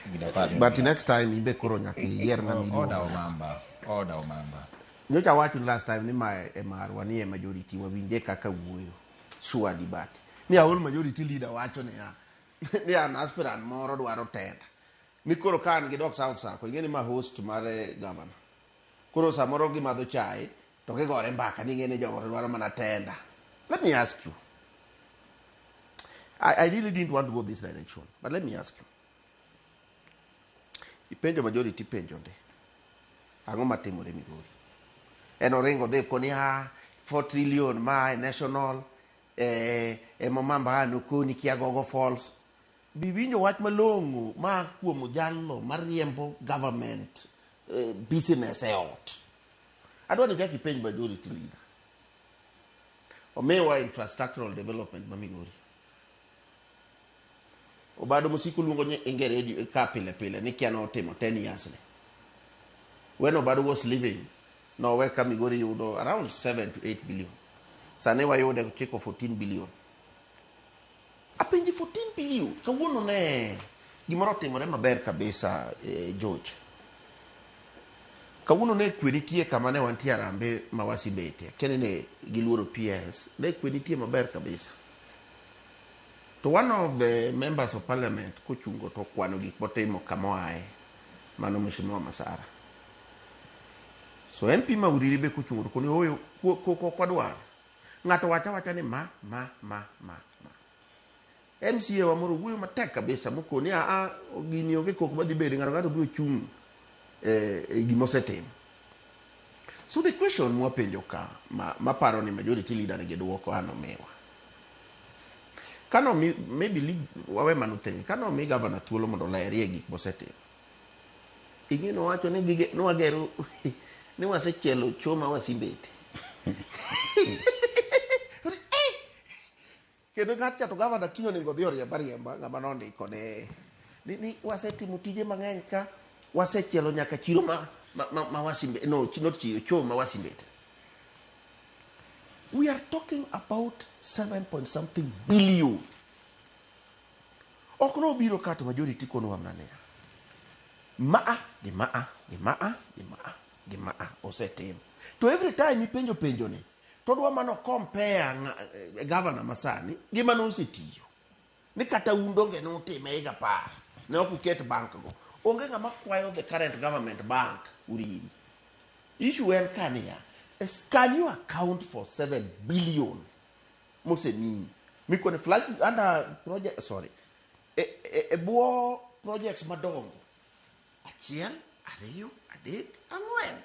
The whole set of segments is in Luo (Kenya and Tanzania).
Higni apar ni But omiyo. next time imbe koro nyaka iyier ng'ama Oda iluongo. omamba. Oda omamba. Nyocha awacho last time ni ma e marwa ni e majority wawinje kaka wuoyo. Surely but ni aol majority leader wacho niya ni an aspirant moro dwaro tenda. Ni koro ka an gi dok South Sacco ing'e ni ma host mar eh, governor. Koro samoro gimadho chai to gigore mbaka ni ing'e ni jogo to dwaro mana tenda. Let me ask you. I really didn't want to go this direction, but let me ask you. Ipenjo majority penjo ndi. Ang'o matimore Migori? En oringo dhi koni ha 4 trillion ma e national eh, emo mamba nokoni kia gogo falls. Biwinjo wach malong'o ma kuom jalno mariembo government eh, business e ot. Adwa ni chak ipenj majority leader. Omiwa infrastructural development ma Migori. Obado Mosiko luongo nyinge radio ka pile pile ni kia notimo 10 years ne. When Obado was living, nowe ka Migori yudo around 7 to 8 billion. Sani wayude chiko 14 billion. Apenji 14 billion. Kawuono ne gimoro otimore maber kabisa eh, George. Kawuono ne kwe nitie kama ne wantie Harambee ma wasibete. Akia ni ne giluoro PS. Ne kwe nitie maber kabisa. To one of the members of parliament kochungo to kwano gik motimo kama oaye. Mano Mheshimiwa Masara. So MP ma Uriri be kochungo to koni oyo koko ok wadwar. Ng'ato wacha wacha ni ma ma ma ma ma. MCA wa moro wuoyo matek kabisa mokoni a a gini onge koko madhi bedo ng'ato ng'ato biro chung' eh, e gima osetimo. So the question mwapenjo ka ma, maparo ni majority leader nigi duoko an omiwa. Kano mi, maybe leave, wawe mano thenge. Kano mi governor thuolo mondo olerie gik mosetimo. Ing'e nowacho ni gige nwagero ni wasechielo choo ma wasimbete. Eh! Kendo ng'at cha to governor kiny onego odhi oriemb ariemba ng'ama nondiko ne ni, ni wasetimo tije mang'eny ka wasechielo nyaka chiro ma ma, ma, ma wasimbe no not chiro choo ma wasimbete. We are talking about 7 point something billion. Ok nobiro ka to majority konowa mana niya. Maa gi maa gi maa gi maa gi maa osetim. To every time ipenjo penjo ni to dwa mano compare eh, governor masani gi mane osetiyo. Ni kata un donge ne utime higa apar ne ok uket bank go. Onge ng'ama kwayo the current government bank uriri. Issue en ka niya, is can you account for 7 billion mosemiyi mikone flag under project sorry e, e, e bwo projects madongo achiel ariyo adek ang'wen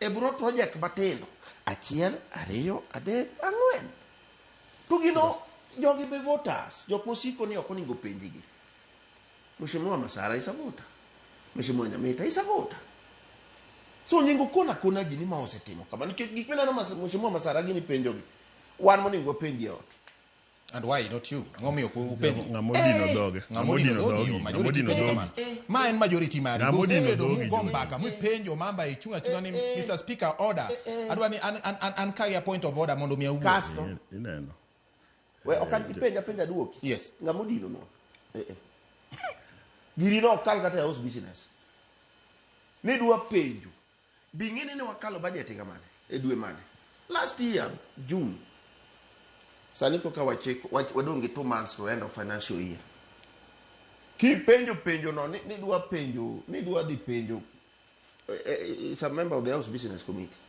e bwo project matindo achiel ariyo adek ang'wen to gino jogi be voters jok mosiko ni ok onego penjgi Mheshimiwa Masara is a voter Mheshimiwa Nyamita is a voter so onego kona kona ji ni ma osetimo kama nikech gik mineno Mheshimiwa Masara gini penjogi wan monego wapenji e ot And why not you? Ang'o miyo ok upenji? Ng'ama odino dhoge. Ng'ama odino dhogi, Ng'ama majority odino penjo dhogi. kamano. Ma en majority mari. Ng'ama odino Usebedo dhogi, mugo George. mbaka, mipenjo mamba ichung' achung'a ni Mr. Speaker order. Adwa ni an an an, an ka gi a point of order mondo mi awuo. kasto Ineno. we ok an ipenja penja duoki Yes. ng'ama odino no eh, eh. giri no ok kal kata e house business ni dwa penjo bi ing'e ni ne wakalo budget higa mane e dwe mane last year June sani koka wachiko wadong' gi 2 months to end of financial year kipenjo penjo no ni, ni dwa penjo ni dwa dhi penjo eh, eh, is a member of the house business committee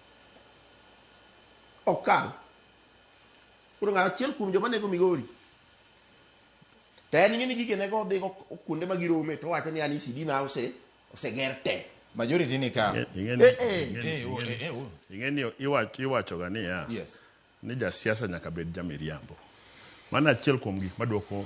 ok kal koro ng'a achiel kuom joma nego Migori to en ing'e ni gige nego odhi go kuonde ma girome to owacho ni an ECD na ose oseger te Majority ni ka. Ing'e ni- Eh, eh. ing'e ni- Eh, oh, eh, eh, oh. ing'e ni iwacho ga niya Yes. ni jasiasa nyaka bed jamiriambo. Mano achiel kuom gik maduoko